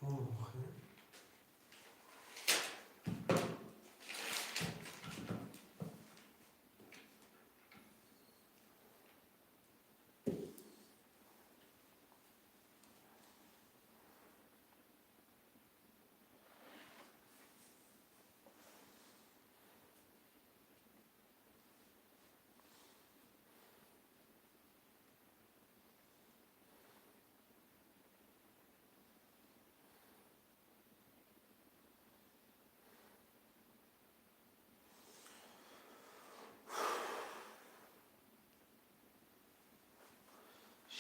Ох.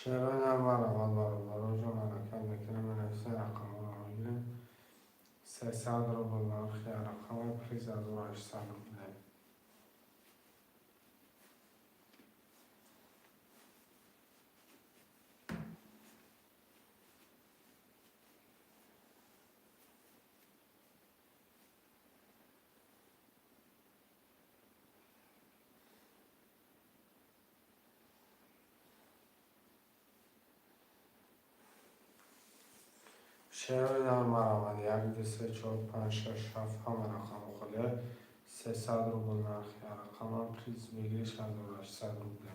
Шерои нар марҳамат, бародароҷон, ҳаракат мекунем, менависем, рақамҳоро мегирем. 300 рубл нархи рақама, приз 1800 рубле. Шерои нар марҳамат, як, ду, се, чор, панҷ, шаш, ҳафт, ҳама рақамҳо холия. 300 рубл нархи рақама, приз выигрыш 1800 рубле.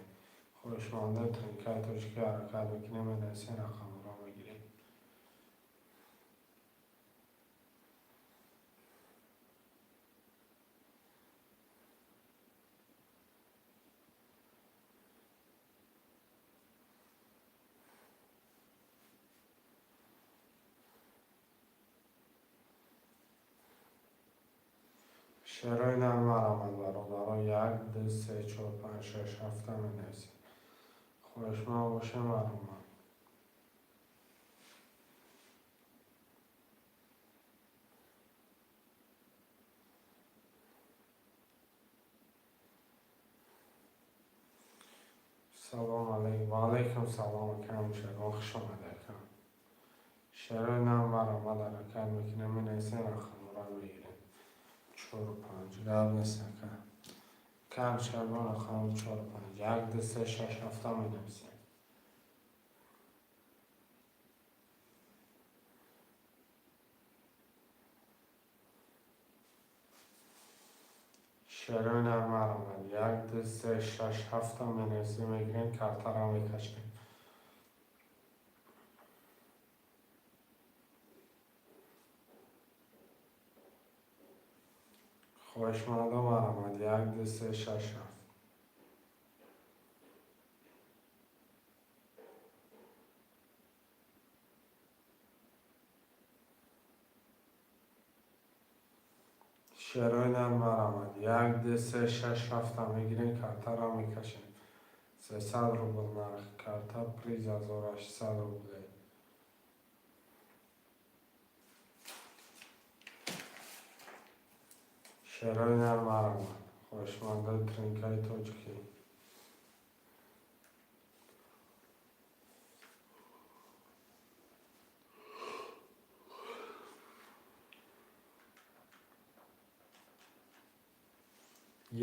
Хоҳишмандои тринкаи тоҷикӣ, ҳаракат мекунем, менависем, рақамҳоро мегирем. Шерои нар марҳамат, бародарон, як, ду, се, чор, панҷ, шаш, ҳафта менависем. Хоҳишманд бошем, марҳамат. Салом алейкум. Ва алейкум салом, акам Шерон, хуш омадед, акам. Шерои нар марҳамат, ҳаракат мекунем, менависем, рақамҳоро мегирем. Чору панҷ, гап нест, ака. Кам шербон, рақам чору панҷ. Як, ду, се, шаш, ҳафта менависем. Шерои нар марҳамат, як, ду, се, шаш, ҳафта менависем, мегирем, картаро мекашем. Хоҳишмандо, марҳамат, як, ду, се, шаш, ҳафт. Шерои нар марҳамат, як, ду, се, шаш, ҳафта мегирем, картаро мекашем. 300 рубл нархи карта, приз 1800 рубле. Шерои нар марҳамат, хоҳишмандои тринкаи тоҷикӣ.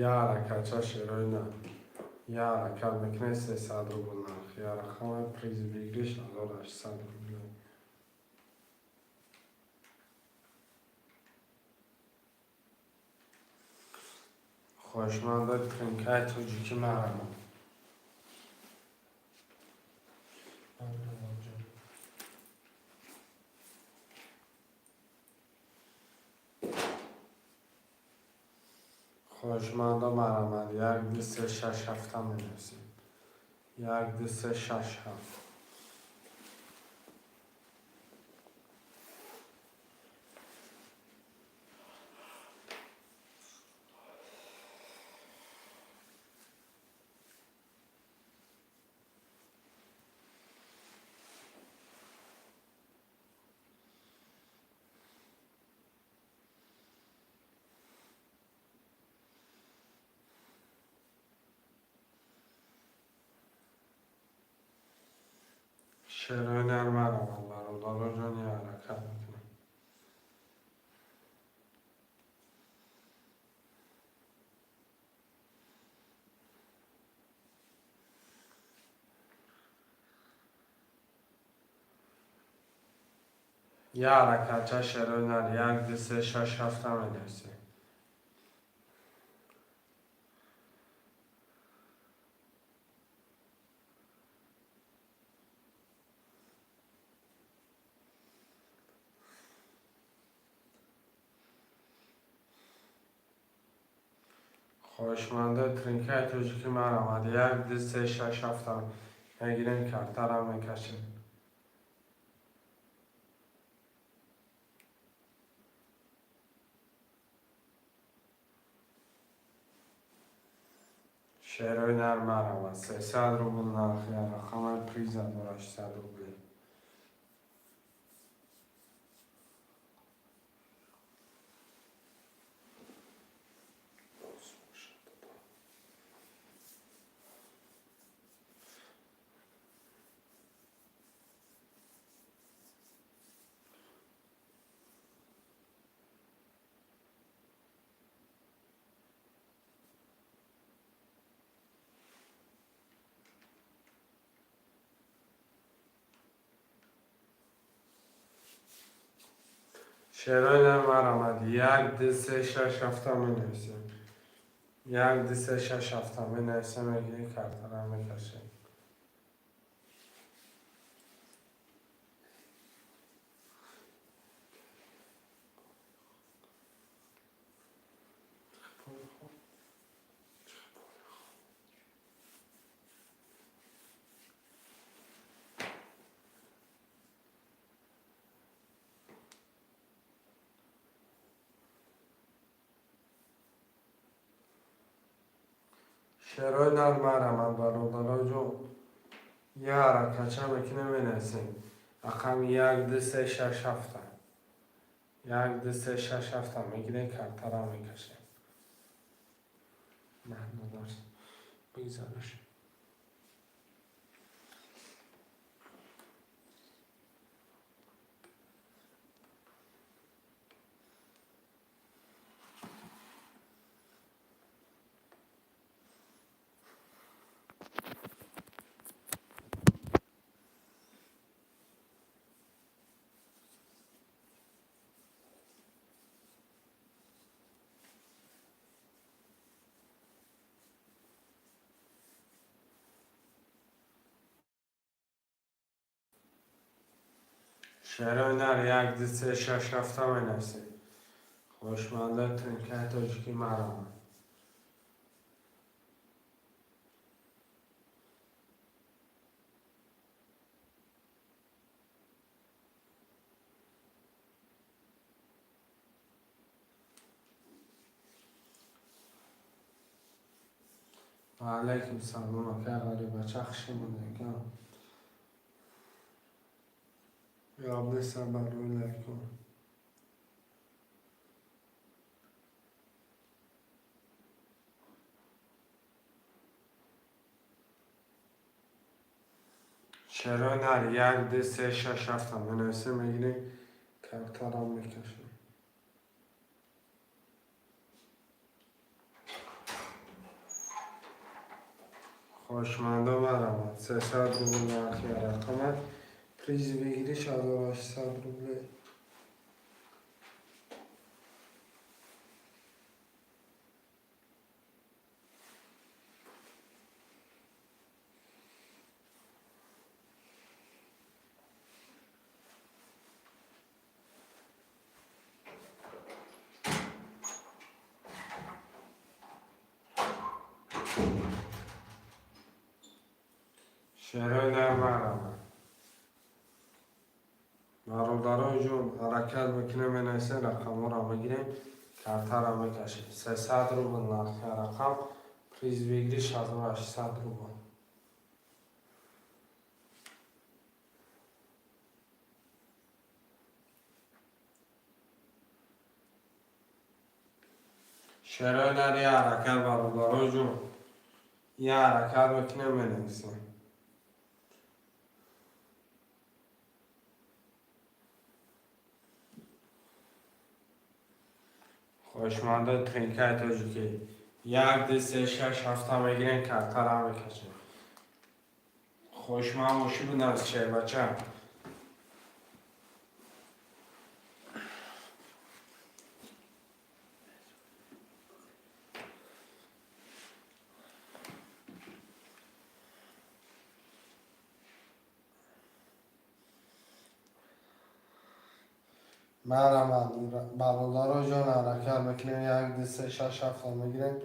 Я ҳаракатча, шерои нар. Я ҳаракат мекунед, 300 рубл нарх. Я рақама, приз выигрыш 1800 рубле. Хоҳишмандои тринкаи тоҷикӣ, марҳамат. Хоҳишмандо, марҳамат, як, ду, се, шаш, ҳафта менависем. Як, ду, се, шаш, ҳафт. Шерои нар марҳамат, бародароҷон, я ҳаракат мекунем. Я ҳаракатча, шерои нар, як, ду, се, шаш, ҳафта менависем. Хоҳишмандои тринкаи тоҷикӣ, марҳамат, як, ду, се, шаш, ҳафта мегирем, картара мекашем. Шерои нар, марҳамат, 300 рубл нархи рақамаи, приза дора 600 рубли. Шерои нар, марҳамат, як, ду, се, шаш, ҳафта менависем. Як, ду, се, шаш, ҳафта менависем, мегирем, картара мекашем. Шерои нар, марҳамат, бародаро ҷон, я ҳаракатча мекунем, менависем рақами як, ду, се, шаш, ҳафта. Як, ду, се, шаш, ҳафта мегирем, картара мекашем. Бигзараш. Шерои нар, як, ду, се, шаш, ҳафта менависем. Хоҳишмандои тринкаи тоҷикӣ, марҳамат. Ва алайкум салом, ака Ғарибача, хуш омадед, ака. Гап неста, барои лайкон. Шерои нар, як, ду, се, шаш, ҳафта менависем, мегирем, картара мекашем. Хоҳишмандо, марҳамат, 300 рубл нархи рақама, призи выигрыш 1800 рублей. Шерои нар, марҳамат, бародарои ҷон, ҳаракат мекунем, менависем, рақамҳоро мегирем, картара мекашем. 300 рубл нархи рақам, приз выигрыш 1800 рубл. Шерои нар, я ҳаракат, бародарои ҷон, я ҳаракат мекунем, менависем. Хоҳишмандои тринкаи тоҷикӣ, як, ду, се, шаш, ҳафта мегирем, картара мекашем. Хоҳишманд бошӣ, бинавис, шербача. Марҳамат, бародаро ҷон, ҳаракат мекунем, як, ду, се, шаш, ҳафта мегирем,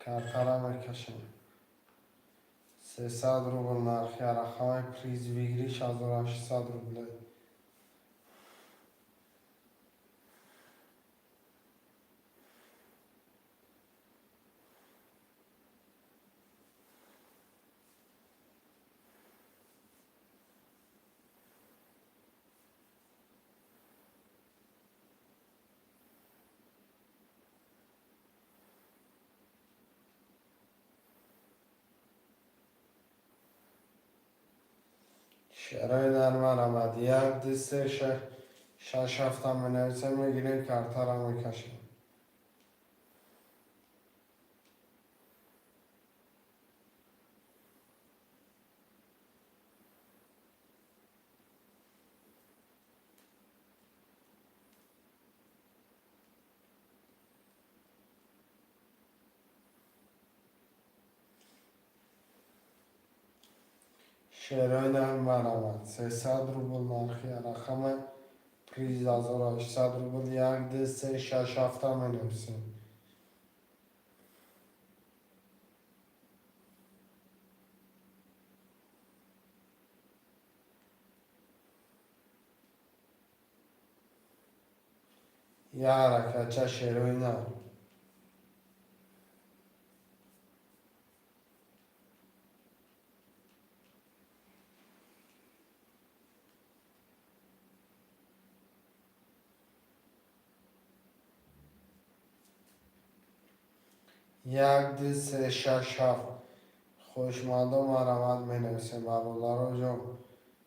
картара мекашем. 300 рубл нархи рақами, приз выигрыш 1800 рубле. Шерои нар, марҳамат, як, ду, се, шаш, ҳафта менависем, мегирем, картара мекашем. Шерои нар, марҳамат, 300 рубл нархи рақами, приз 1800 рубл. Як, ду, се, шаш, ҳафта менависем. Як ҳаракатча, шерои нар. Як, ду, се, шаш, ҳафт. Хоҳишмандо, марҳамат, менависем, бародаро ҷон.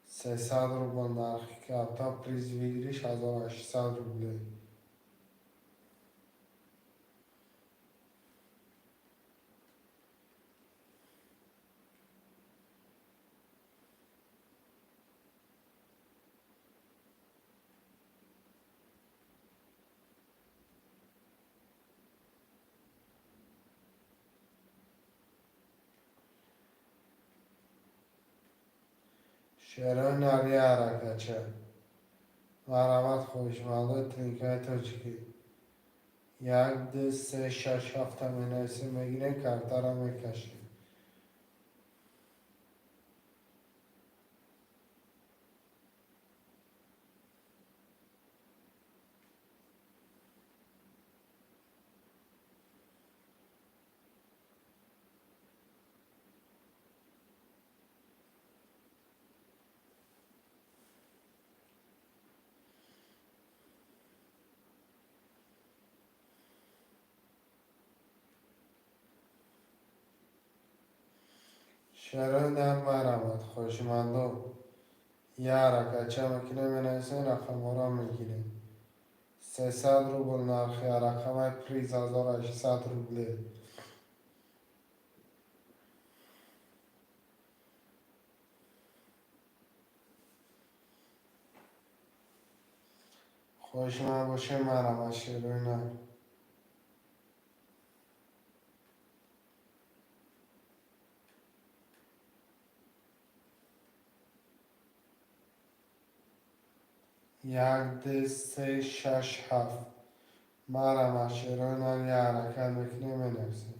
300 рубл нархи карта, приз выигрыш 1800 рубле. Шерои нар, як ҳаракатча. Марҳамат, хоҳишмандои тринкаи тоҷикӣ. Як, ду, се, шаш, ҳафта менависем, мегирем, картара мекашем. Шерои нар, марҳамат, хоҳишмандо. Як ҳаракатча мекунем, менависем, рақамҳоро мегирем. 300 рубл нархи рақамай, приз 1800 рубле. Хоҳишманд бошем, марҳамат, шерои нар. Як, ду, се, шаш, ҳафт. Марҳамат, шерои нар, як ҳаракат мекунем, менависем.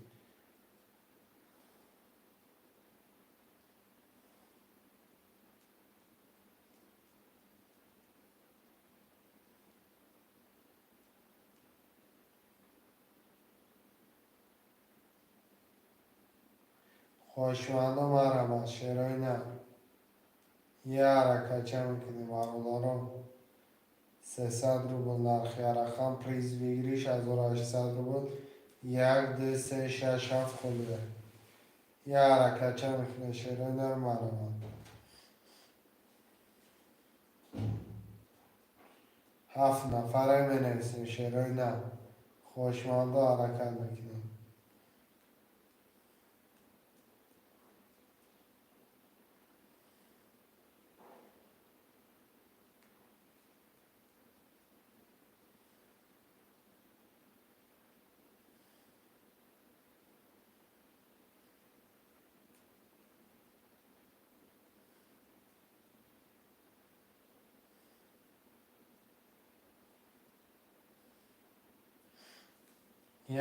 Хоҳишмандо, марҳамат, шерои нар. Як ҳаракатча мекунем, бародарон. 300 рубл нархи рақам, приз выигрыш 1800 рубл. Як, ду, се, шаш, ҳафт холия. Як ҳаракатча мекунем, шерои нар, марҳамат. Ҳафт нафаре менависем, шерои нар. Хоҳишмандо, ҳаракат мекунем.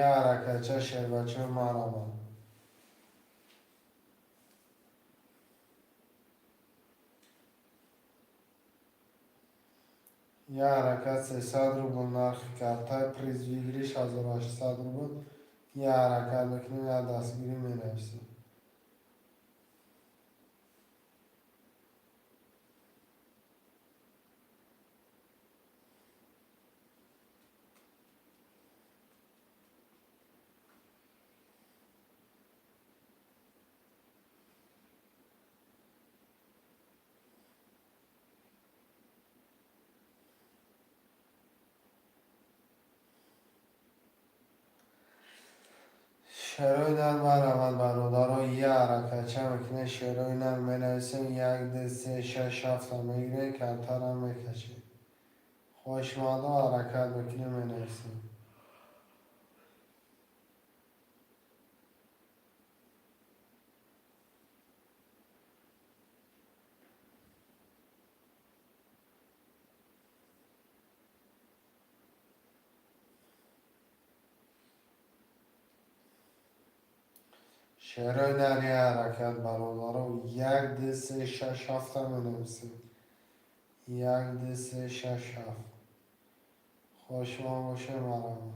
Я ҳаракатча, шербачаи марама. Я ҳаракат 300 рубл нархи картай, приз выигрыш 1800 рубл. Я ҳаракат мекунем, я дастгирӣ менависем. Шерои нар марамад, бародаро, я ҳаракатча мекунем, шерои нар менависем, як, ду, се, шаш, ҳафта мегирем, картара мекашем. Хоҳишмандо, ҳаракат мекунем, менависем. Шерои нар, я ҳаракат, бародаро, як, ду, се, шаш, ҳафта менависем. Як, ду, се, шаш, ҳафт. Хоҳишманд бошем, марама.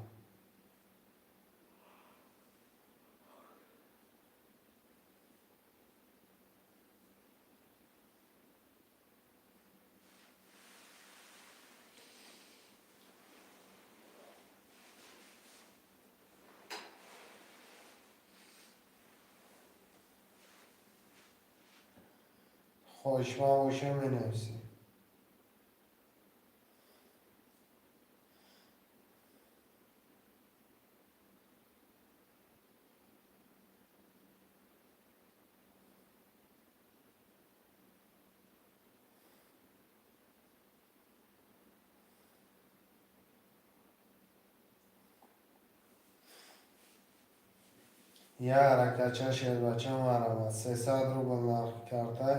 Хоҳишманд бошем, менависем. Я ҳаракатча, шербача марамад. 300 рубл нархи картай,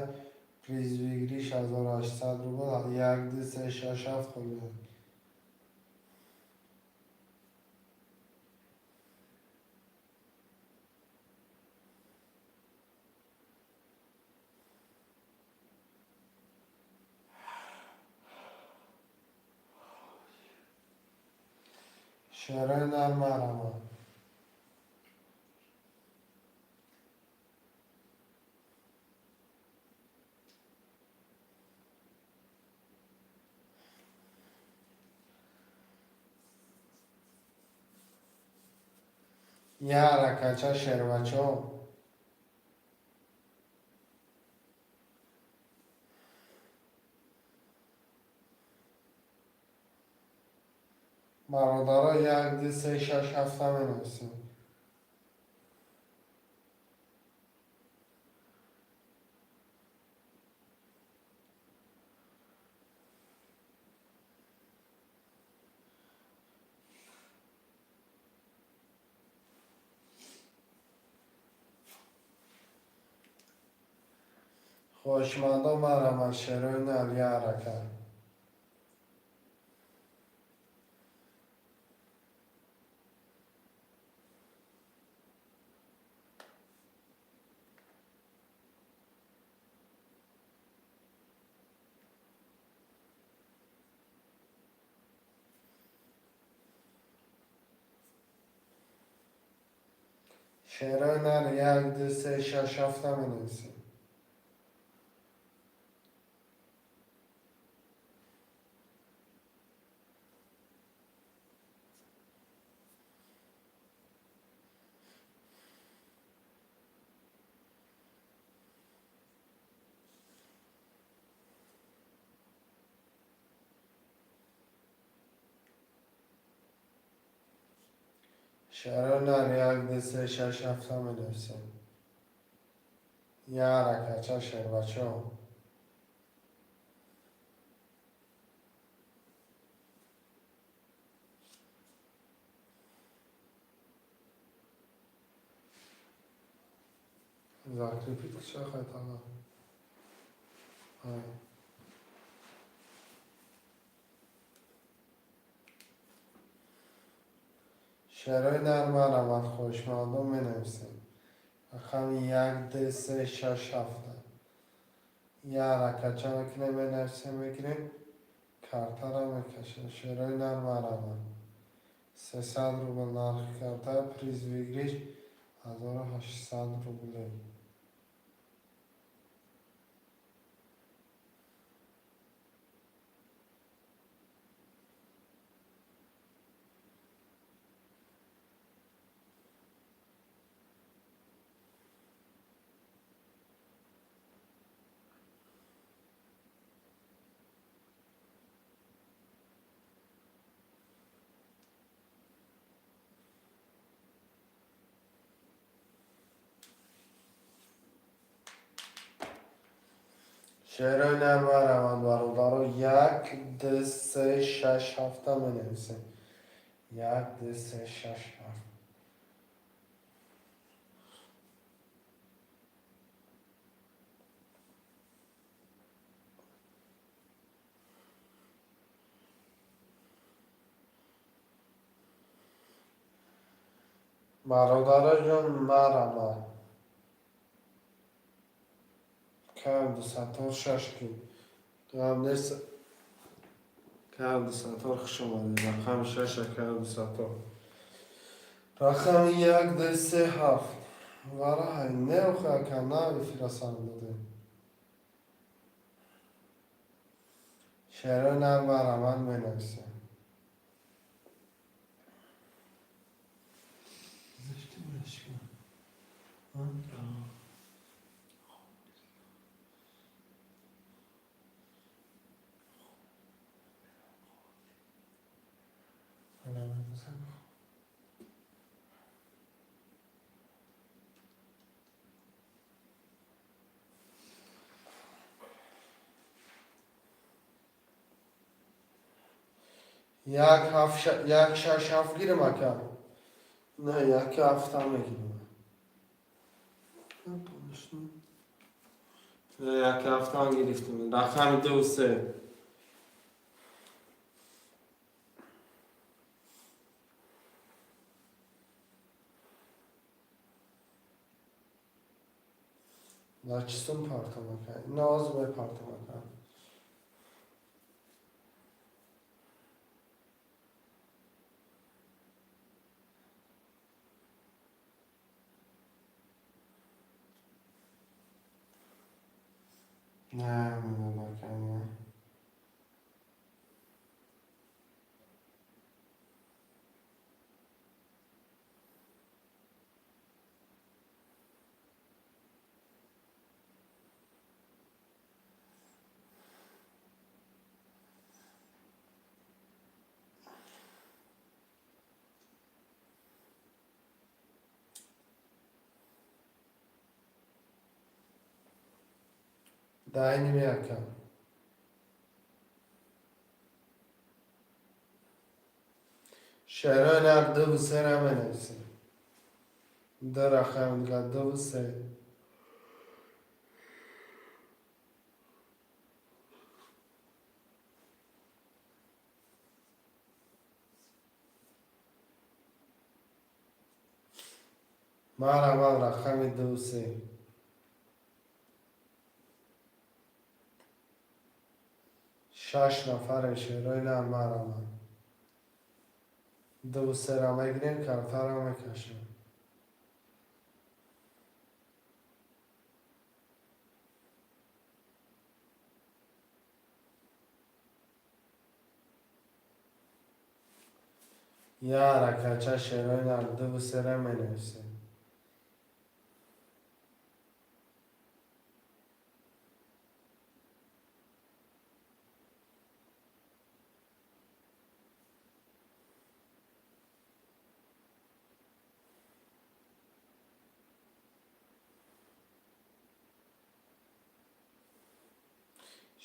приз выигрыш 1800 рубл, як, ду, се, шаш, ҳафт холия. Шерои нар марамад. Я ҳаракатча, шербачо. Бародаро, як, ду, се, шаш, ҳафта менависем. Хоҳишмандо, марамад, шерои нар, я ҳаракат. Шерои нар, як, ду, се, шаш, ҳафта менависем. Шерои нар, як, ду, се, шаш, ҳафта менависем. Я ҳаракатча, шербачо. Закрепить хайтала. Шерои нар марамад, хоҳишмандон менависем. Рақами як, ду, се, шаш, ҳафта. Я ҳаракатча мекунем, менависем, мегирем, картара мекашем. Шерои нар марамад. 300 рубл нархи карта, приз выигрыш 1800 рублей. Шерои нар марамад, бародаро, як, ду, се, шаш, ҳафта менависем. Як, ду, се, шаш, ҳафт. Бародароҷон, марамад. Кам Дусаттор шаш ки. Ғам нест. Кам Дусаттор, хуш омадед. Рақами шаша, кам Дусаттор. Рақами як, ду, се, ҳафт. Вараҳай, не охи ака, на эфира сар додем. Шерои нар марамад менависем. Зашти булашка. А? Ана, бизан. Як ҳафт, як, шаш, ҳафт гирем, ака? Не, як ҳафта мегирем. Як ҳафта гирифтем. Рақами ду, се. Дар чӣ сум партом, ака? Ина ҳозир мепартом, ака. Не, медонам, ака, не. Даҳи ака. Шерои нар дуву сера менависем. Ду рақам дига, дуву се. Марамад, рақами дуву се. Шаш нафаре, шерои нар марамад. Дуву сера мегирем, картара мекашем. Я ҳаракатча, шерои нар, дуву сера менависем.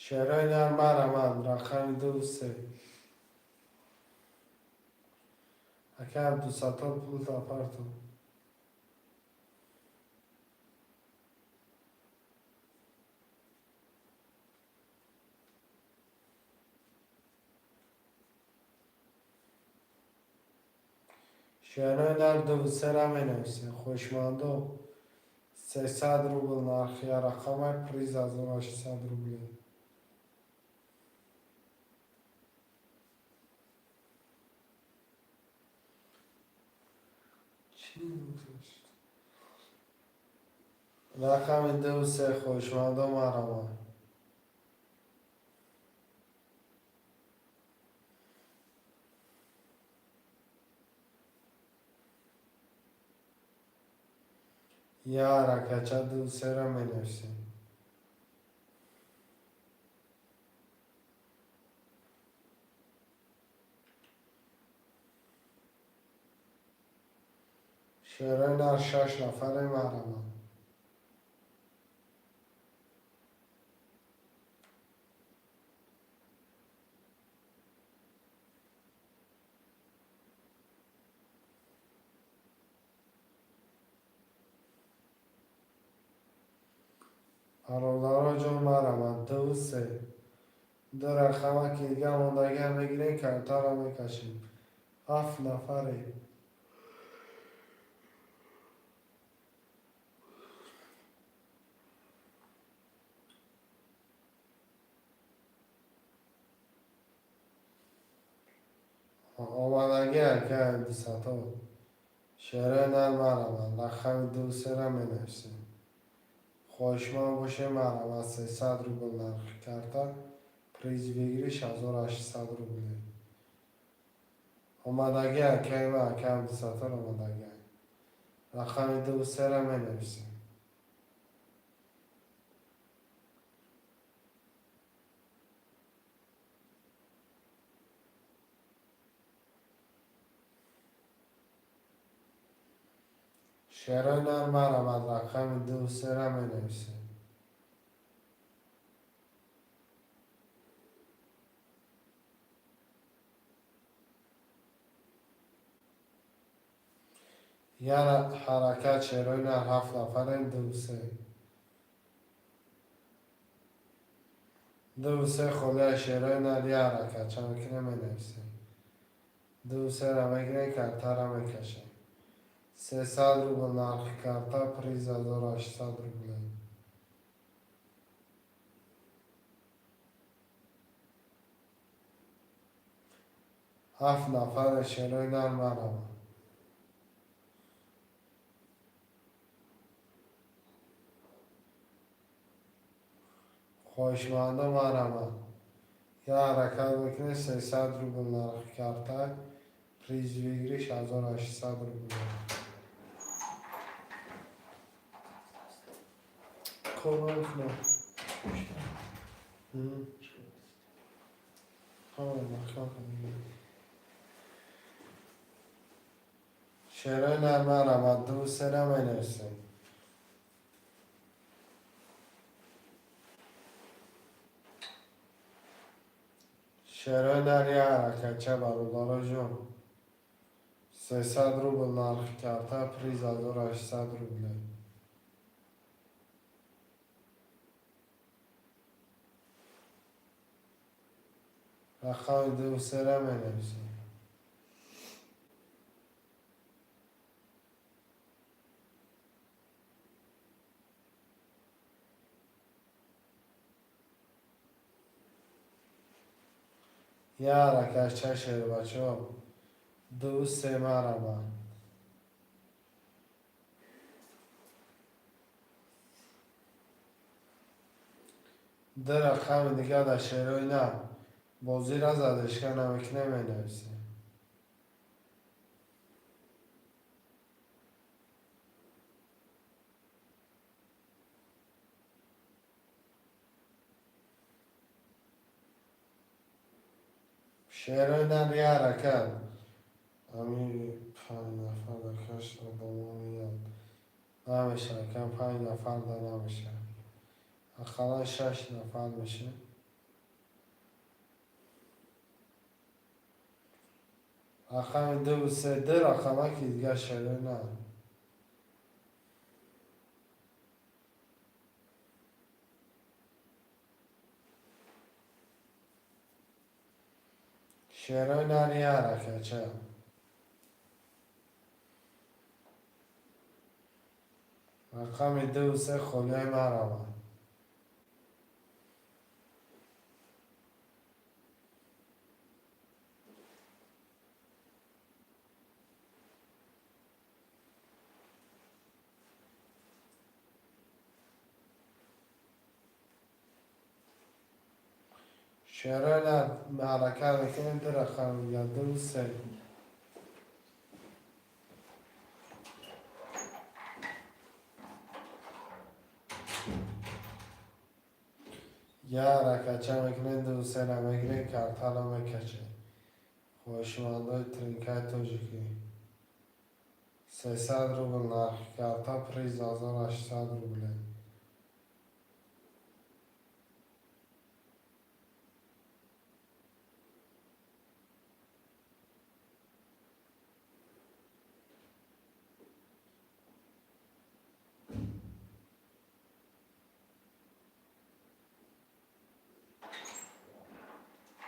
Шерои нар марамад, рақами дуву се. Ака Абдусаттор, пулта партом. Шерои нар 2 сера менависем. Хоҳишмандо, 300 рубл нархи рақамай, приз 1800 рублей. Чӣ? Рақами 2 се, хоҳишмандо, марҳамат. Я ҳаракатча 2 сера менависем. Шерои нар, шаш нафаре, марҳамат. Бародаро ҷон, марҳамат, 2 се, ду рақама ки дига мондагиам мегирем, картара мекашем. Ҳафт нафаре. Омадагӣ, ака Абдусаттор. Шерои нар, марҳамат, рақами 2 сера менависем. Хоҳишманд бошем, марҳамат, 300 рубл нархи карта, приз выигрыш 1800 рублей. Омадагӣ, акаи ман, ака Абдусаттор, омадагӣ. Рақами 2 сера менависем. Шерои нар, марҳамат, рақами 2 сера менависем. Як ҳаракат, шерои нар, ҳафт нафарем, 2 се. 2 се холия, шерои нар, як ҳаракатча мекунем, менависем. 2 сера мегирем, картара мекашем. 300 рубл нархи карта, приз 1800 рублей. Ҳафт нафаре, шерои нар, марҳамат. Хоҳишмандо, марҳамат. Як ҳаракат мекунем, 300 рубл нархи карта, приз выигрыш 1800 рублей. Кор намекунам. Ҳамаро маҳкам кунем. Шерои нар, марҳамат, 2 сера менависем. Шерои нар, як ҳаракатча, бародаро ҷон. 300 рубл нархи карта, приз 1800 рублей. Рақами 2 сера менависем. Як ҳаракатча, шербачаҳо. 2 се, марҳамат. Ду рақами дига дар шерои нар. Бозира задешка намекунем, менависем. Шерои нар, як ҳаракат. Ами панҷ нафар дакаш одамо меяд. Намешавад, кам панҷ нафар да намешавад. Ақаллан шаш нафар мешавад. Рақами 2 се, ду рақама ки дига, шерои нар. Шерои нар, як ҳаракатча. Рақами дуву се холиҳои мараванд. Шерои ҳаракат мекунем, ду рақам я дуву се. Я ҳаракатча мекунем, дуву сера мегирем, картаро мекашем. Хоҳишмандои тринкаи тоҷикӣ. 300 рубл нархи карта, приз 1800 рубле.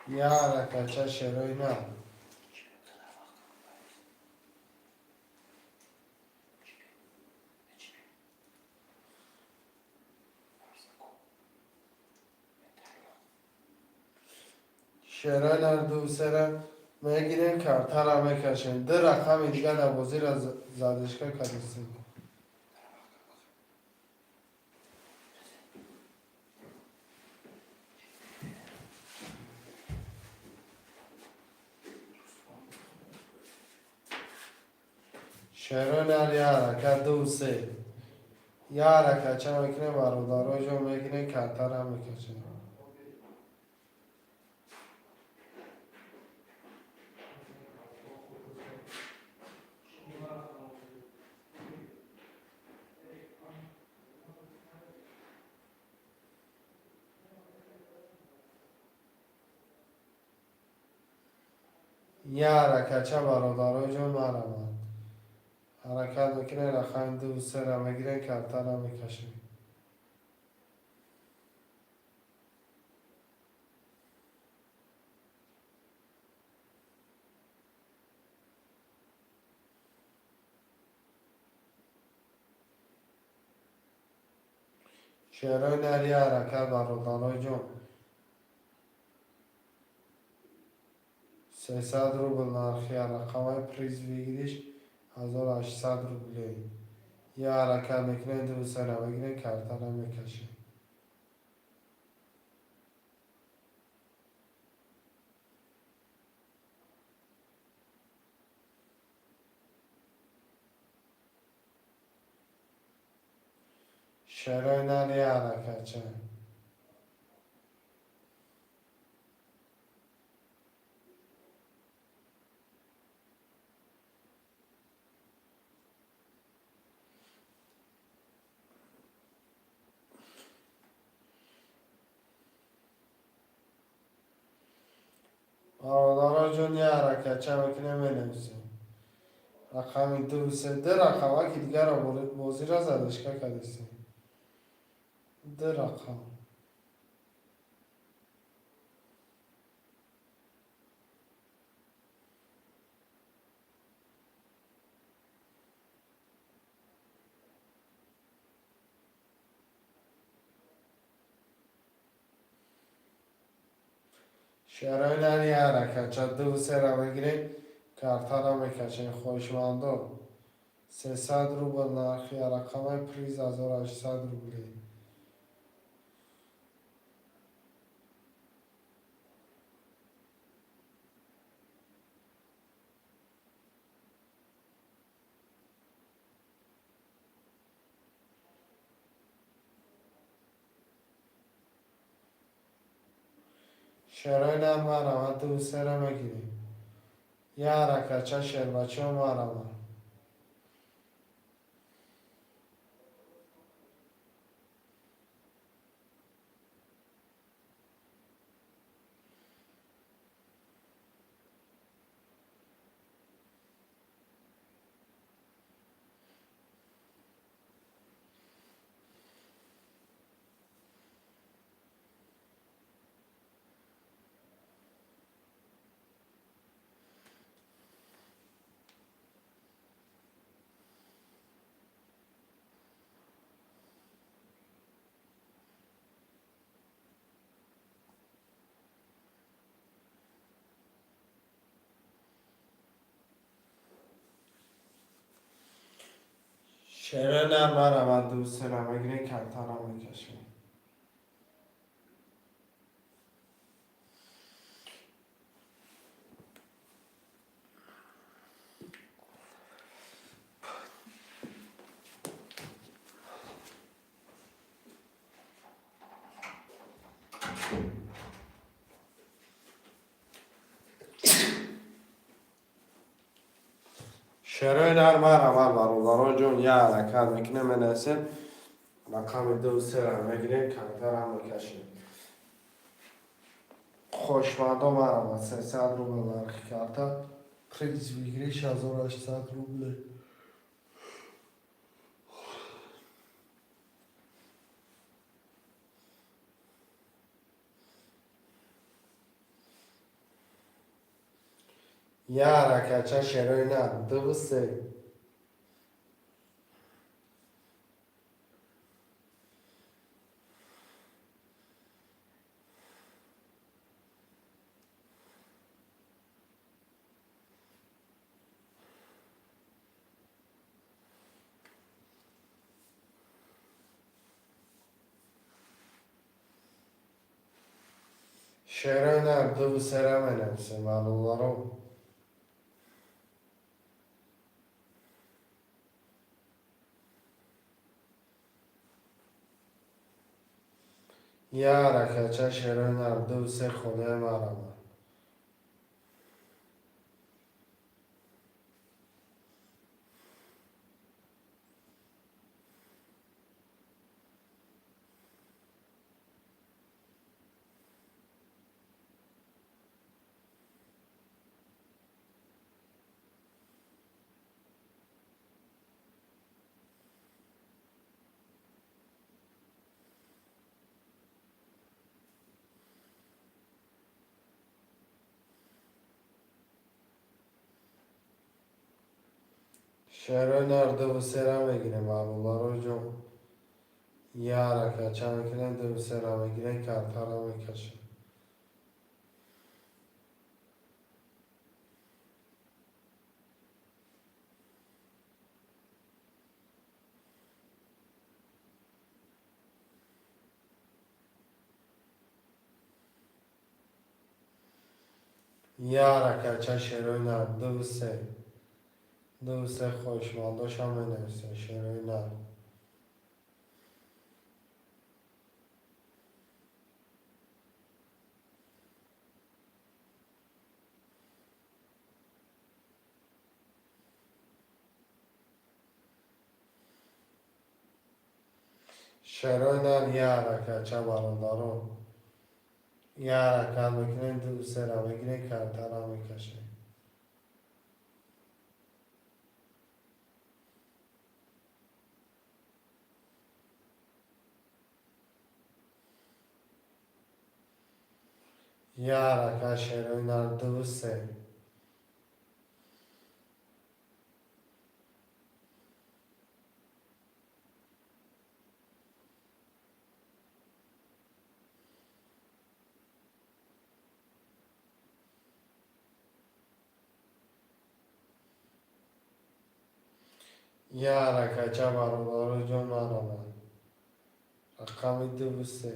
Я ҳаракатча шерои нав. Шерои нар дуву сера мегирем, картаро мекашем. Ду рақами дига дар бозиро задышка кардистем. Шерои нар я ҳаракат, дуву се. Я ҳаракатча мекунем, бародаро ҷо мегирем, картаро мекашем. Я ҳаракатча, бародаро ҷон, мараванд. Ҳаракат мекунем, рақами дуву сера мегирем, картаро мекашем. Шерои нар я ҳаракат, бародарои ҷон. 300 рубл нархи рақамаи приз выигрыш 1800 рублей. Я ҳаракат мекунем, дуву сера мегирем, картаро мекашем. Шерои нар я ҳаракатча. Бародаро ҷон, я ҳаракатча мекунем, менависем. Рақами дуву се, ду рақамаки дигарро бозиро задышка кардистем. Ду рақам. Шерои нар я ҳаракатча, дуву сера мегирем, картаро мекашем. Хоҳишмандо, 300 рубл нархи рақамаи приз 1800 рублей. Шерои нар маравад, дуву сера мегирем. Я ҳаракатча, шербачаҳо, мараванд. Шерои нар маравад, ду сера мегирем, картара мекашем. Шерои нар маравад, бародарон ҷон, як ҳаракат мекунем, менависем, рақами ду сера мегирем, картара мекашем. Хошмандо маравад, 300 рубл нархи карта, Приз выигрыш 1800 рублей. Як ҳаракатча шерои нар, дуву се. Шерои нар, дуву сера менависем, бародаро. Як ҳаракатча шерои нар, дуву се холия маравад. Шерои нар, дуву сера мегирем, бародаро ҷон. Як ҳаракатча мекунем, дуву сера мегирем, картара мекашем. Як ҳаракатча шерои нар, дуву се. Дуву се, хоҳишмандошам менависем, шерои нар. Шерои нар, як ҳаракатча, бародарон. Як ҳаракат мекунем, дуву сера мегирем, картара мекашем. Як ҳаракат шерои нар, дуву се. Як ҳаракатча, бародаро ҷон, маравад. Рақами дуву се.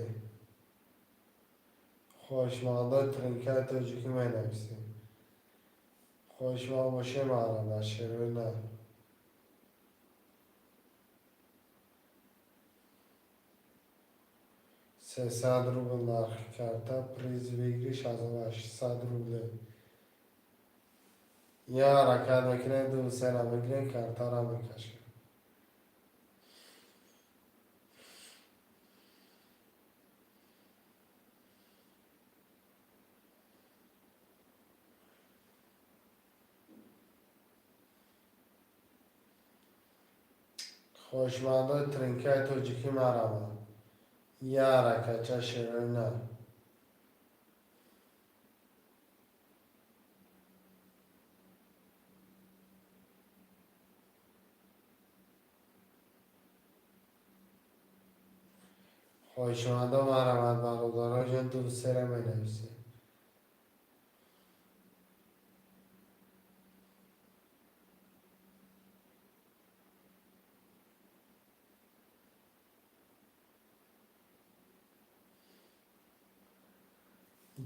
Хоҳишмандои тринкаи тоҷикӣ менависем. Хоҳишманд бошем, маравад, шерои нар. 300 рубл нархи карта, приз выигрыш 1800 рублей. Як ҳаракат мекунем, дуву сера мегирем, картара мекашем. Хоҳишмандои тринкаи тоҷикӣ маравад. Як ҳаракатча шерои нар. Хоҳишмандо маравад, бародаро ҷон, дуву сера менависем.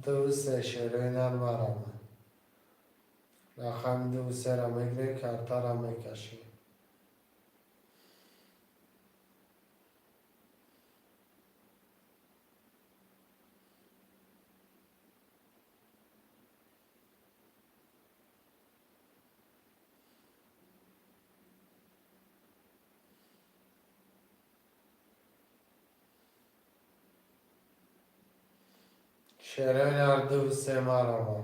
Ду се, шерои нар, марама. Рақами ду сера мегирем, картара мекашем. Шерои нар, ду се, марама.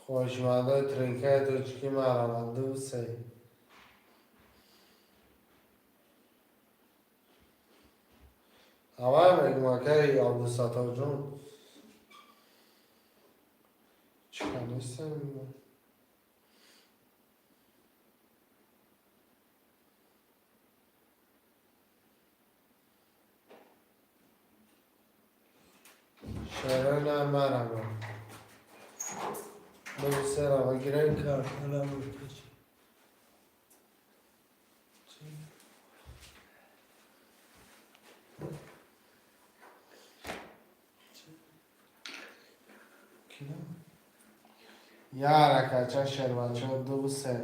Хоҳишмандои тринкаи тоҷикӣ, марама, ду се. Ҳавай мегум, акаи Абдусатторҷон. Чӣ нестам? Шерои нар, марама. Ду сера мегирем, картара мекашем. Я ҳаракатча, шербачо, ду се.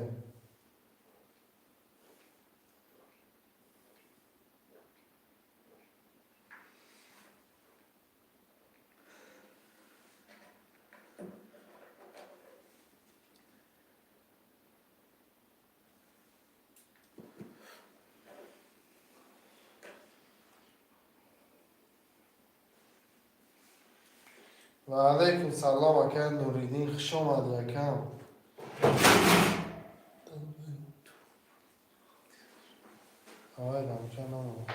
Ва алайкум салом, ака Нуриддин, хуш омадӣ, акам. Авай рамча намонад.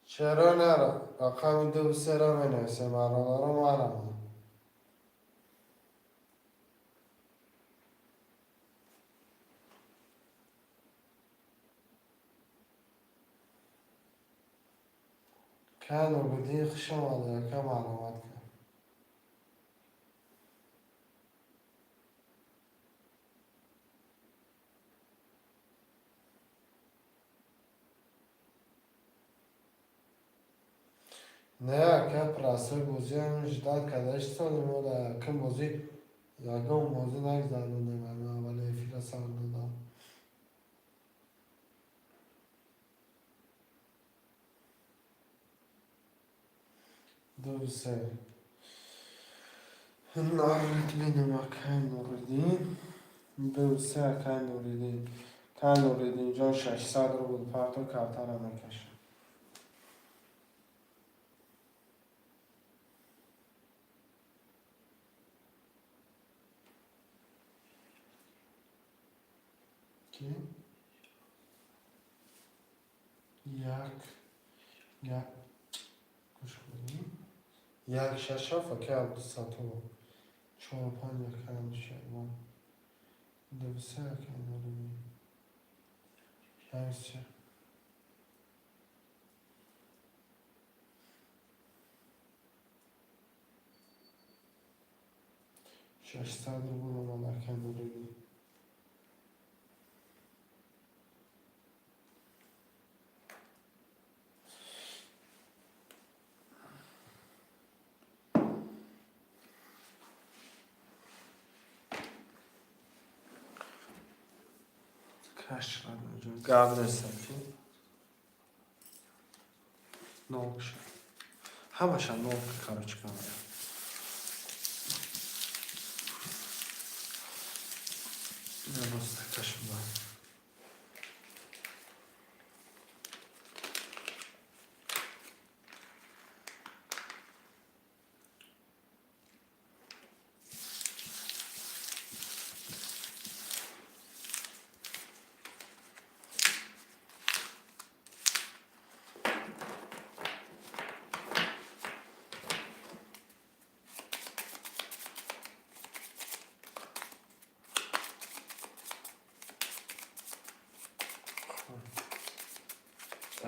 Чаро нара? Рақами ду сера менависем, бародаро, марама. Ка Нуриддин, хуш омадӣ, ака, марҳамат кун. Не, ака, простой бозиам ждать карда истодем. Мо дар якум бозӣ ягон бозӣ нагзарондем, аввали эфира сар додам. Ду се. Нуриддинам, акай Нуриддин. Ду се, акай Нуриддин. Акай Нуриддинҷон, 600 рубл парто, картара мекашам. Ки? Як як, гӯш кунӣ, як шаш ҳафт, акай Абдусатторов. Чор панҷ, акай Анушервон. Ду се, акай Нуриддин. Як се. 600 рубл омад, акай Нуриддин. Каш, гап нестам, ки нол шуд. Ҳамаша нол, короче говоря. Просто кошмар.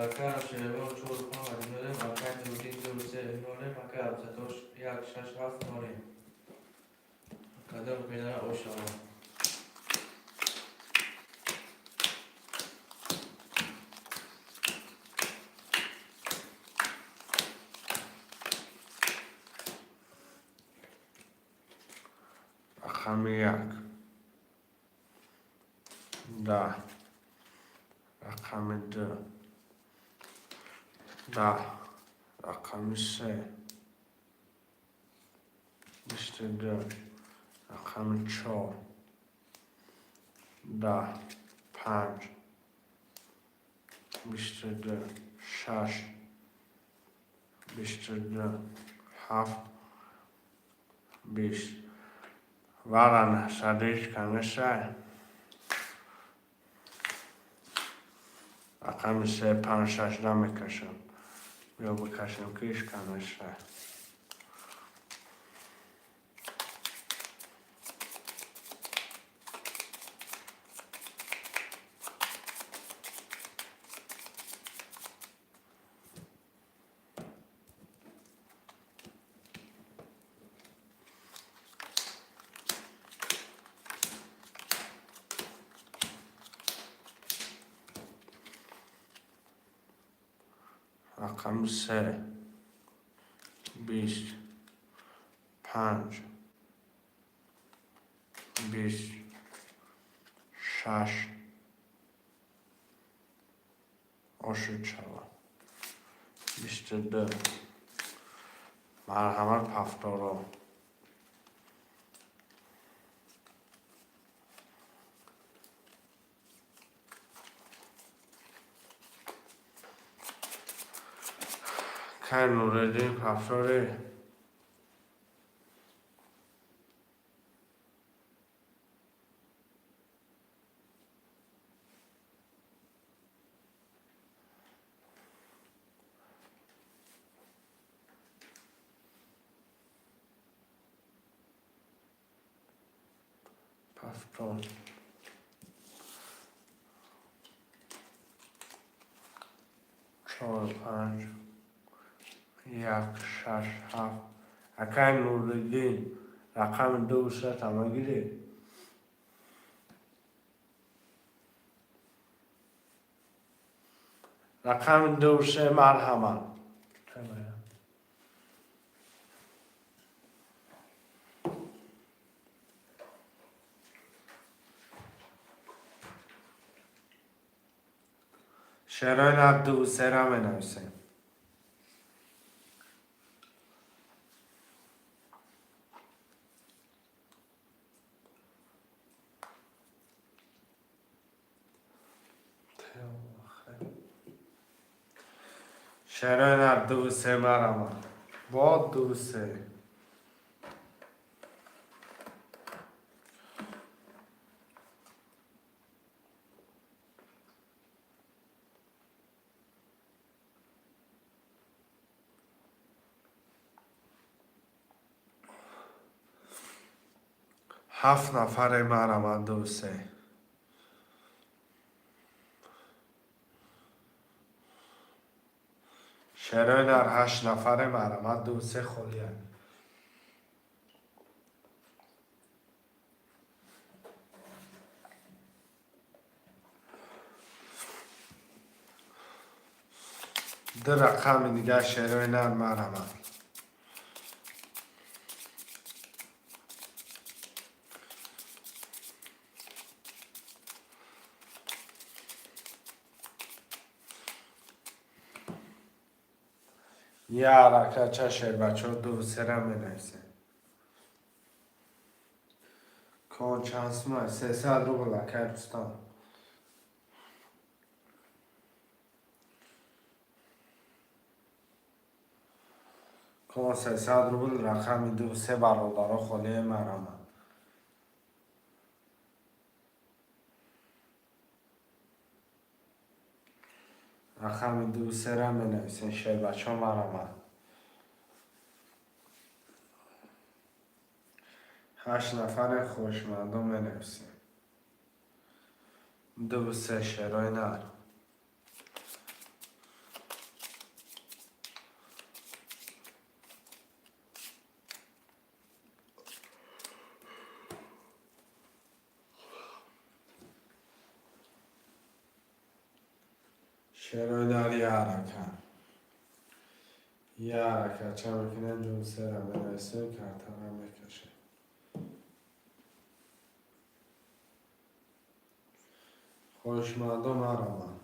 Ака Шерегон чор панҷ нолем, акай Нуриддин ду се нолем, акай Абдусаттор як шаш ҳафт нолем. Кадом бинара ошава. Рақами як, 10, рақами ду, 10, рақами се, 22, рақами чор, 10, панҷ, 22, шаш, 22, ҳафт, 20. Вара 900 канеша. Рақами се, панҷ, шаш намекашам. Биё бикашем, ки иш канеша. Рақами се, 20, панҷ, 20, шаш, ошуд шава. 22. Марҳамат, пафторо. Кай Нуриддин пафторӣ? Пафтор. Чор, панҷ, як, шаш, ҳафт. Акай Нуриддин, рақами ду сета мегирӣ? Рақами ду се, марҳамат. Шерои ду сера менависем. Шерои ду се, марҳамат. Бо ду се. Ҳафт нафаре, марҳамат, ду се. Шерои нар, ҳашт нафаре, марҳамат, ду се холия. Ду рақами дигар, шерои нар, марҳамат. Я ҳаракатча, шербачаҳо, ду сера менависем. Кон чанд сума? 300 рубл, акай Рустам. Кон 300 рубл, рақами ду се, бародаро, холие, марҳамат. Рақами ду сера менависем, шербачаҳо, марҳамат. Ҳашт нафаре хушмандон, менависем. Ду се, шерои нар. Шерои нар я ҳарака. Я ҳарака ча мекунем, ду сера менависем, картара мекашем. Хоҳишмандо мараманд.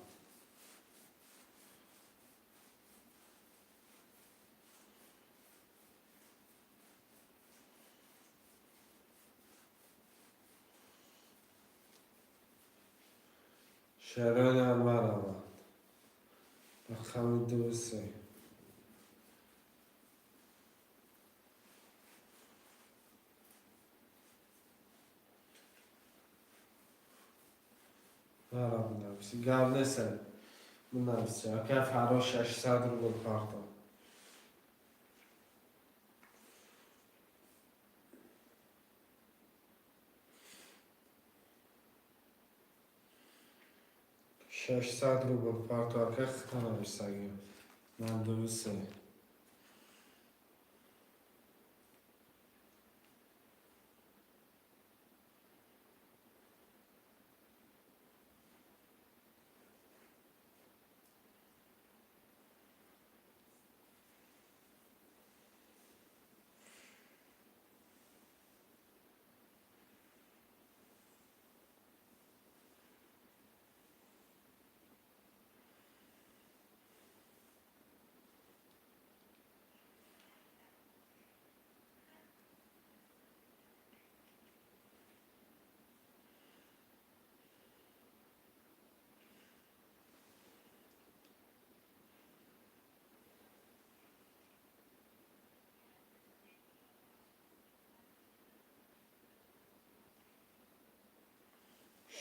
Шерои нар мараманд. Рақами ду се. Мара бинависи. Гап нест, бинависи. Ака Фаррош 600 рубл парто. 600 рубл парто, ака хита нависагӣ. Нал ду се.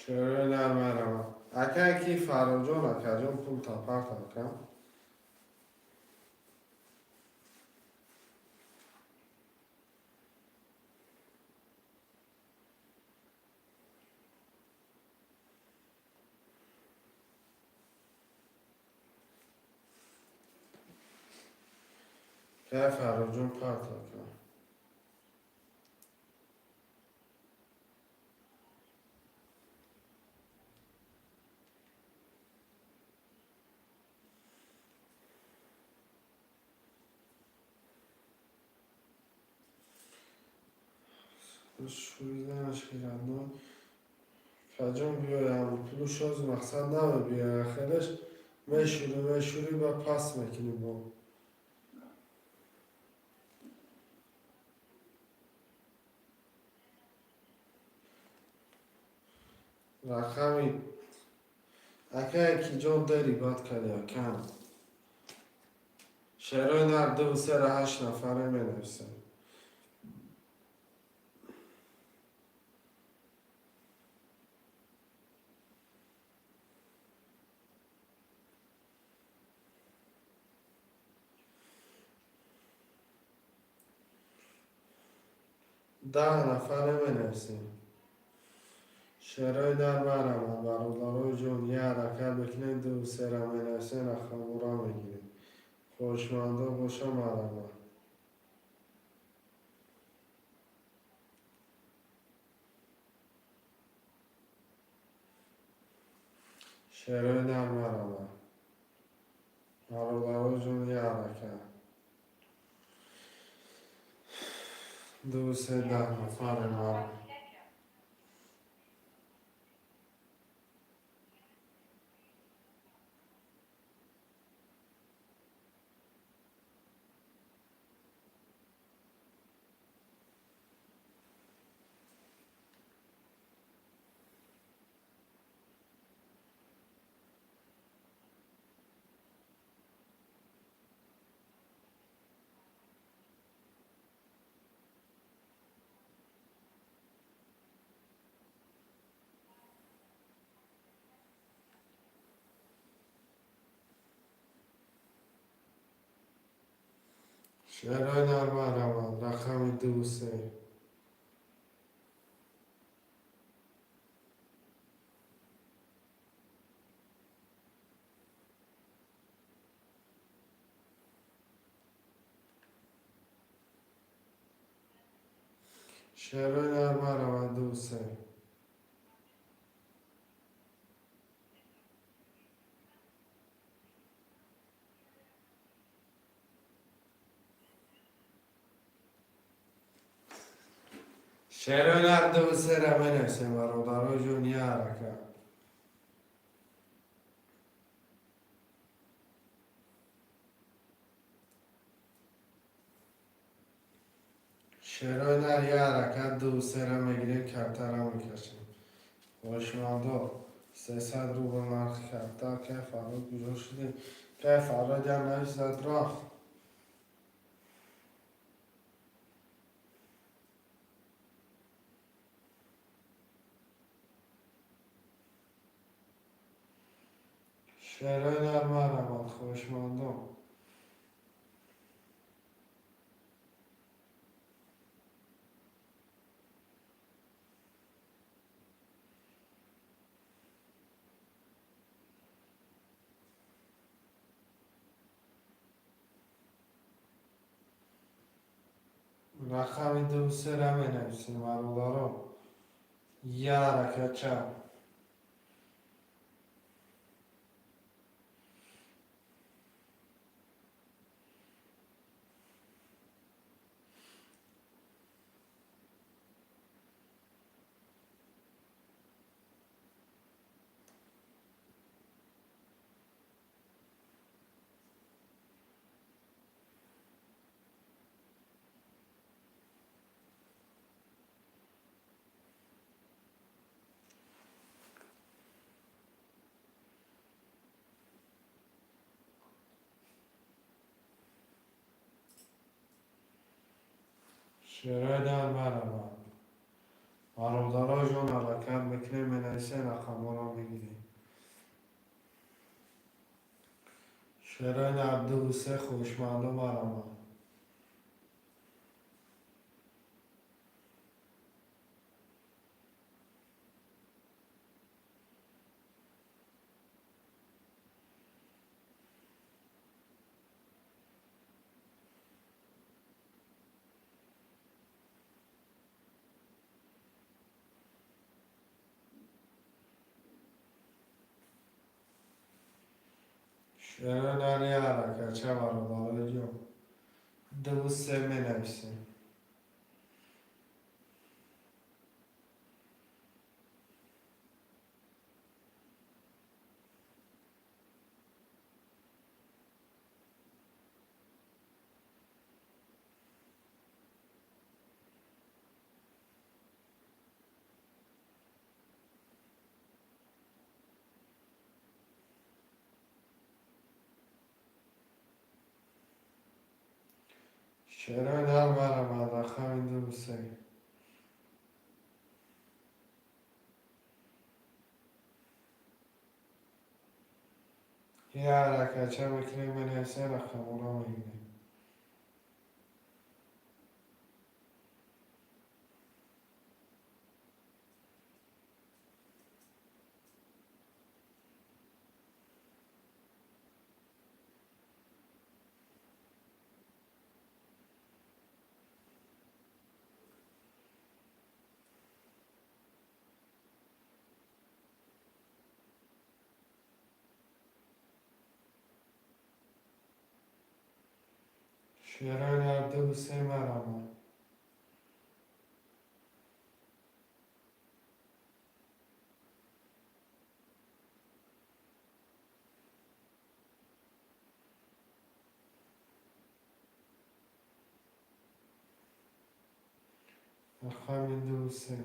Шерои нар мараманд. Ака ки Фарроҷон, акаҷон, пул тапарт, ака. Ака Фарроҷон парт, ака. Шуриданаш хирадно. Каҷон биёям, пулу шоз мақсад намебиёя, хелеш мешӯри, мешӯри, ба пас мекунӣ бо. Рақами ака ки ҷон дери бад кади, акам. Шерои нар ду сера ҳашт нафаре менависем. 10 нафаре менависем. Шерои нар мараманд, бародарои ҷон, я ҳаракат мекунем, ду сера менависем, рақамора мегирем. Хоҳишмандо боша мараманд. Шерои нар мараманд. Бародарои ҷон, я ҳаракат. Ду се 10 нафаре марам. Шерои нар мараманд. Рақами ду се. Шерои нар мараманд ду се. Шерои нар ду сера менависем, бародаро ҷон, я ҳаракат. Шерои нар я ҳаракат, ду сера мегирем, кабтара мекашем. Хоҳишмандо, 300 рубл нархи кабтар. Кай Фарҳод куҷо шудем? Кай Фарҳод ям нависад, рафт. Шерои нар марамад, хоҳишмандон. Рақами ду сера менависем, бародаро. Я ҳаракат чап. Шерои дар марамад. Бародаро ҷон, ҳаракат мекунем, менависем, рақамҳоро мегирем. Шерои нар ду се, хоҳишмандо, марамад. Шерои нар я ҳаракат ча, бародаро ҷон. Ду се менависем. Шерои нар марамад, рақами ду се. Я ҳаракатча мекунем, менависем, рақамҳоро мегирем. Шерои нар ду се марамад. Рақами ду се.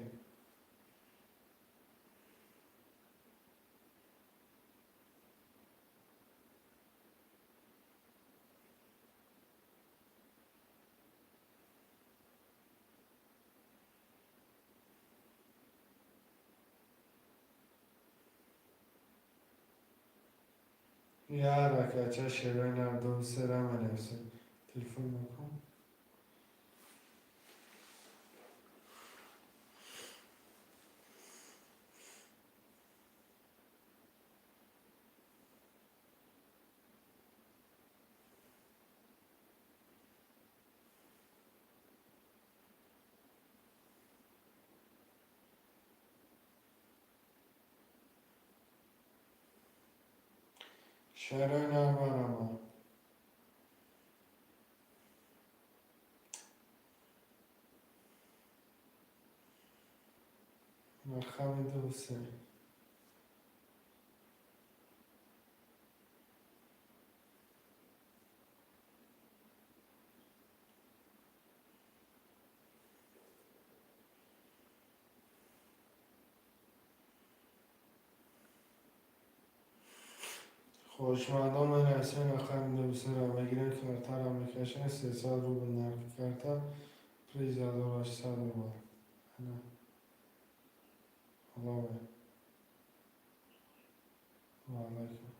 Я ҳаракатча, шерои нар ду сера менависем. Телефон накун. Шерои нар марамад. Рақами ду, се. Хоҳишмандон менависен, рақами дусера мегирем, картаро мекашем, 300 рубл нархи карта, приз 1800 рубл. Ана. Алло. Ва алайкум.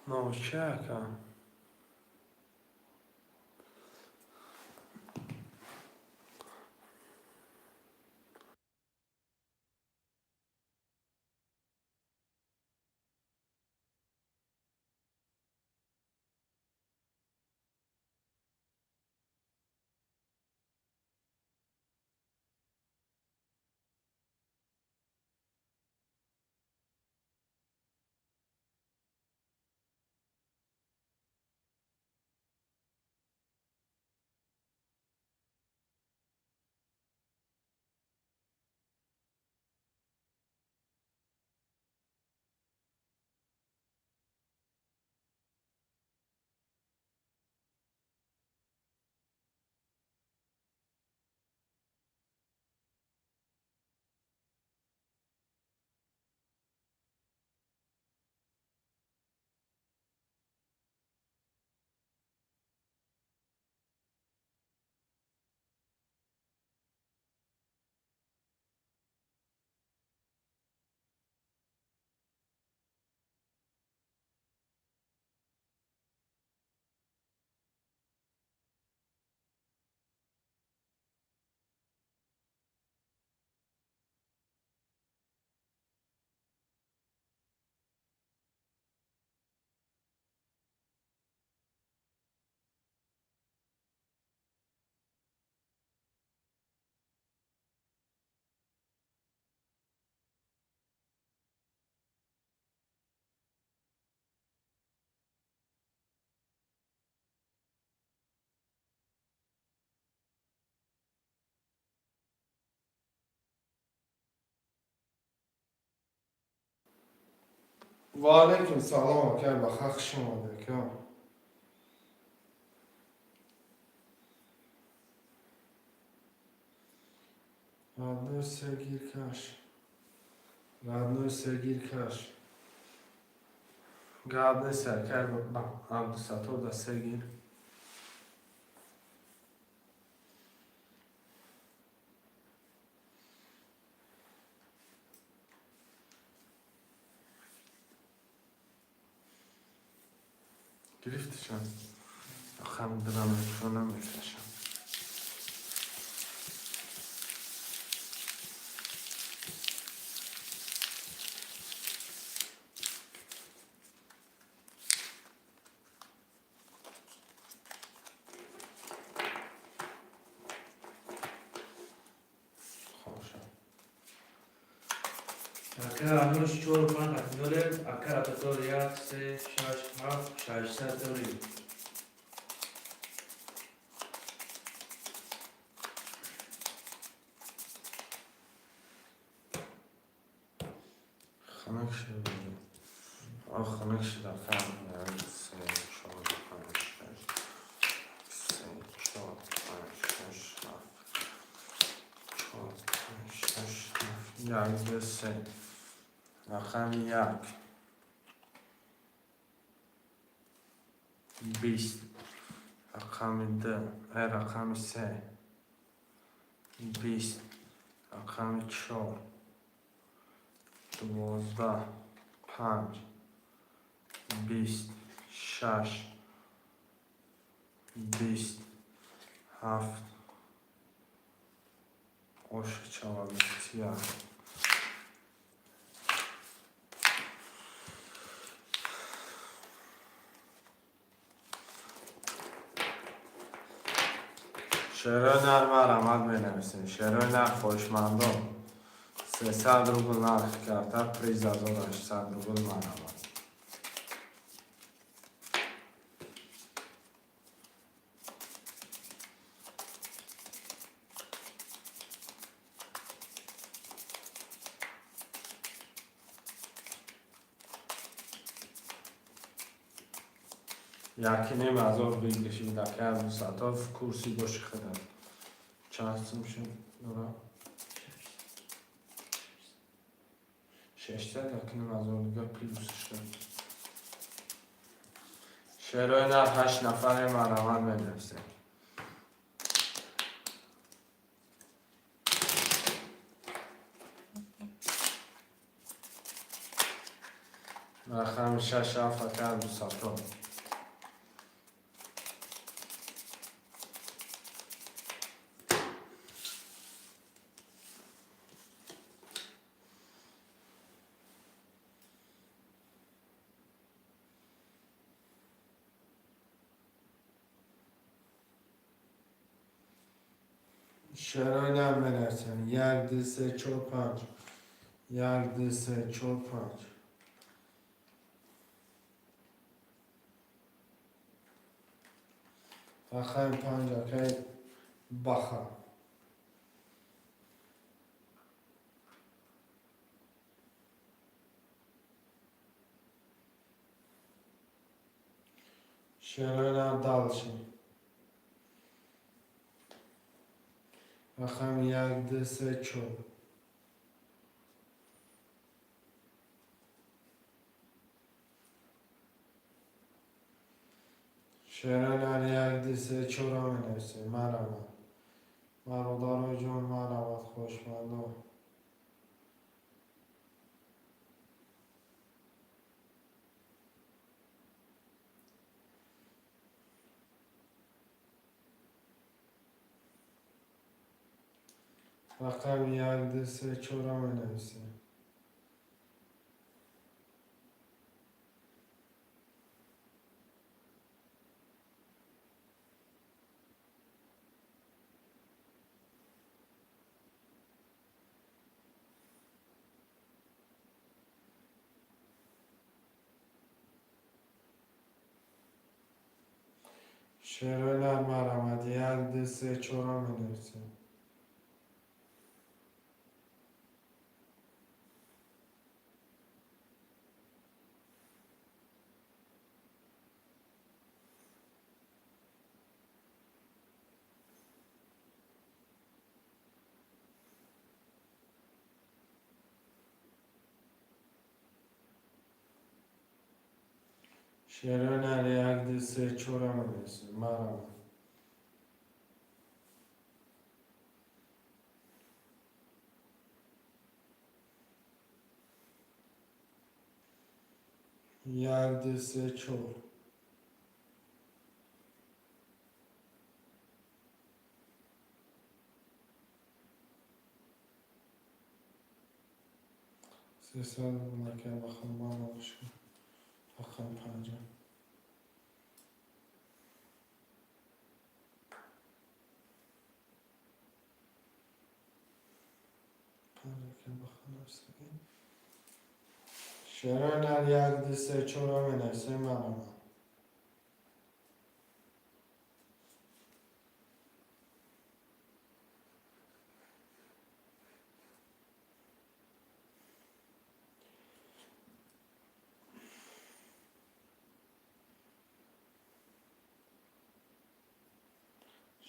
Ночи, ака. Ва алайкум салом, ака, ба хақ хуш омадед, ака. Родной, се гир каш. Родной, се гир каш. Гап нест, ака, Абдусаттор да се гир. Гирифтишам. Рақами дурам мекушонам, мекашам. Хошам. Ака, ҳанӯз чору панҷ хатм дорем. Ака, Абдусаттор, як, се, шаш, ҳафт, 600 дорем. Хунук шуд. А, хунук шуд, ака. Як, се, чор, панҷ, шаш. Се, чор, панҷ, шаш, ҳафт. Чор, панҷ, шаш, ҳафт. Як, ду, се. Рақами як. 20. Рақами ду. Рақами се. 20. Рақами чор. 12. Панҷ. 20. Шаш. 20. Ҳафт. Оша чава 21. Шерои нар, марҳамат, менависем. Шерои нар, хоҳишмандон. 300 рубл нархи карта, приз 1800 рубл марҳамат. Якиним ҳазор выигрыш и дака Абдусаттор в курси боши худат. Чанд сум шуд дора? 600, 1,5 ҳазор дига плюс шуд. Шерои нар, ҳашт нафаре, марҳамат, менависем. Рақами шаш, ҳафт, ака Абдусаттор. Шерои нар менависем. Як, ду, се, чор, панҷ. Як, ду, се, чор, панҷ. Рақами панҷ, акаи Баха. Шерои нар, дальше. Рақами як, ду, се, чор. Шерои нар, як, ду, се, чорро менависем. Марҳамат. Бародарои ҷон, марҳамат, хоҳишмандон. Рақами як, ду, се, чорро менависем. Шерои нар, марҳамат, як, ду, се, чорро менависем. Шерои нар, як, ду, се, чорро менависем. Марҳамат. Як, ду, се, чор. 300 рубл, ака Бахамбан набошад. Рақами панҷа. Панҷ, ака Баха нависагӣ. Шерои нар, як, ду, се, чорро менависем. Марҳамат.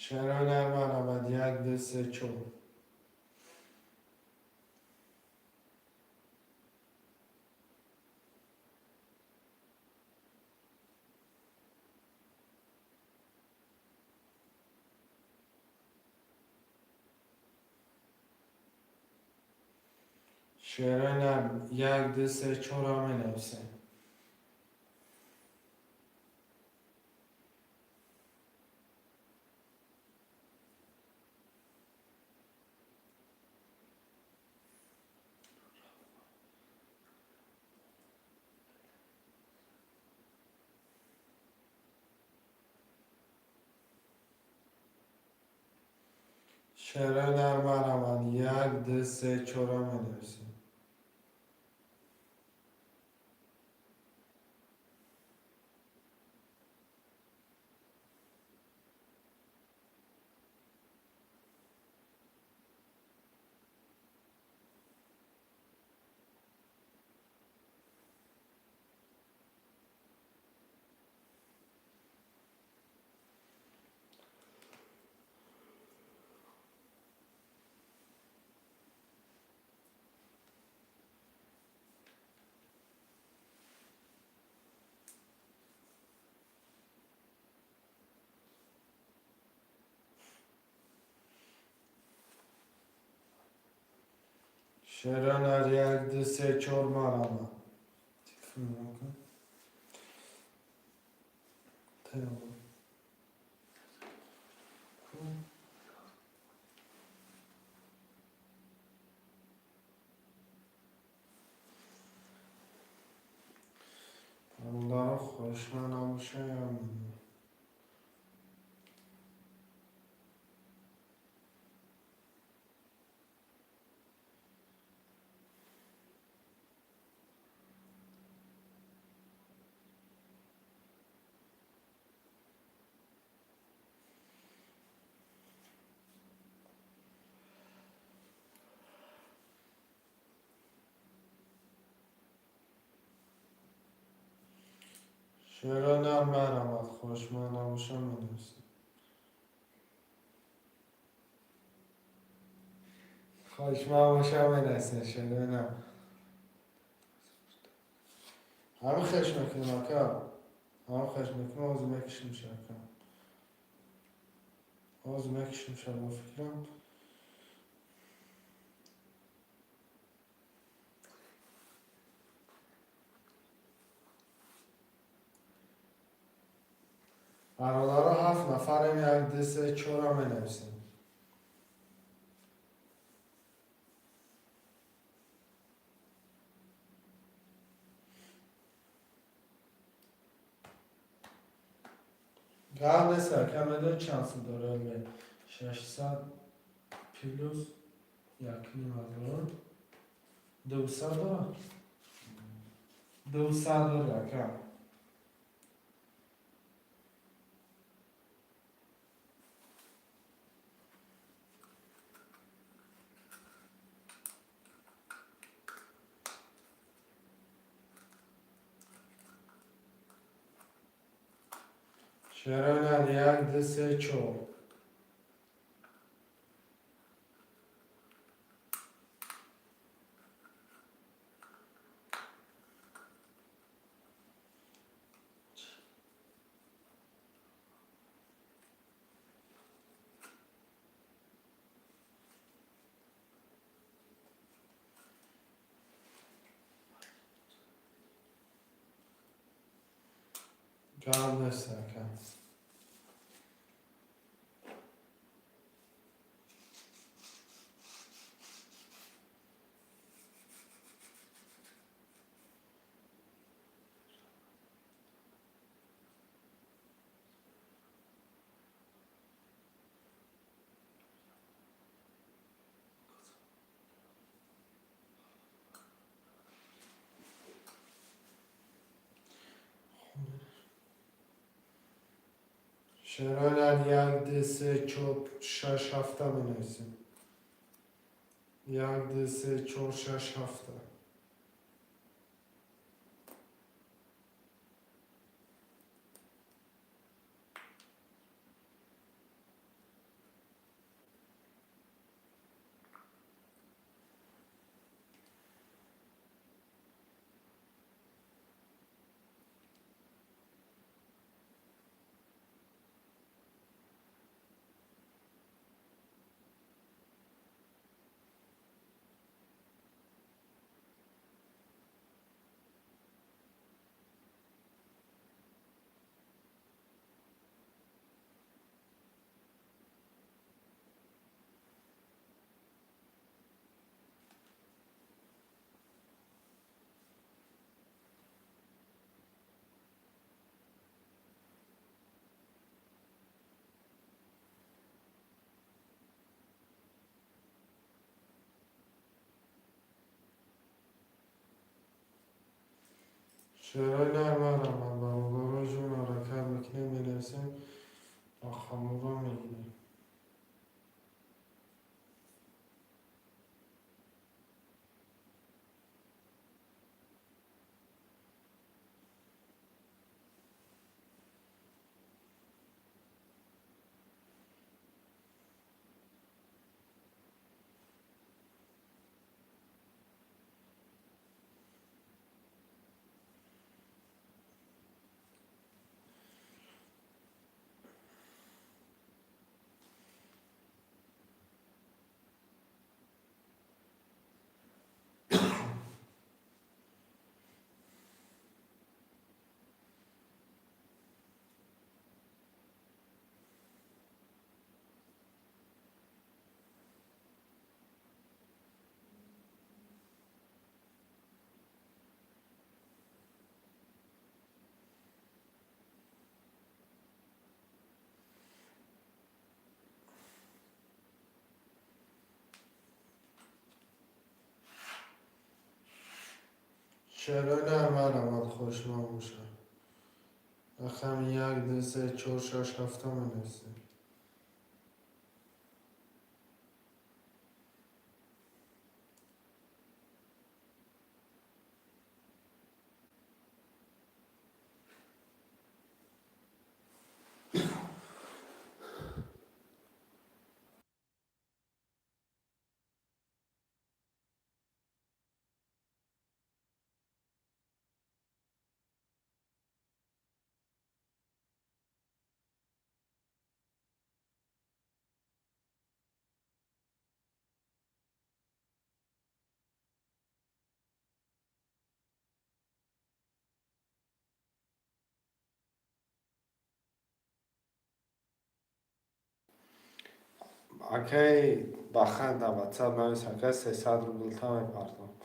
Шерои нар, марҳамат, як, ду, се, чор. Шерои нар, як, ду, се, чорро менависем. Шерои нар марҳамат, як, ду, се, чора менависем. Шерои нар, як, ду, се, чор, марҳамат. Телефон накун. Тайёр. Бародаро, хоҳишманд набошад, я Шерои нар, марҳамат, хоҳишманд набошад, менависем. Хоҳишманд бошад, менависем, шерои нар. Ҳамин хеш мекунем, ака. Ҳамин хеш мекунем, ҳозир мекушимша, ака. Ҳозир мекушимша, бо фикрам. Бародаро, ҳафт нафарем, як, ду, се, чора менависем. Гап нест, ака, медони чанд сум дорад? 600 плюс 1,5 ҳазор. 200 дорад? 200 дорад, ака. Шерои нар, як, ду, се, чор. Гап нест, ака. Шерои нар, як, ду, се, чор, шаш, ҳафта менависем. Як, ду, се, чор, шаш, ҳафта. Шерои нармарамад, бародаро ҷон, ҳаракат мекунем, менависем, рақамҳоро мегирем. Шерои нармарамад, хушмон бошад. Рақами як, ду, се, чор, шаш, ҳафта менависем. Акай, бахан, да ватсап навис, ака, 300 рублта мепартом.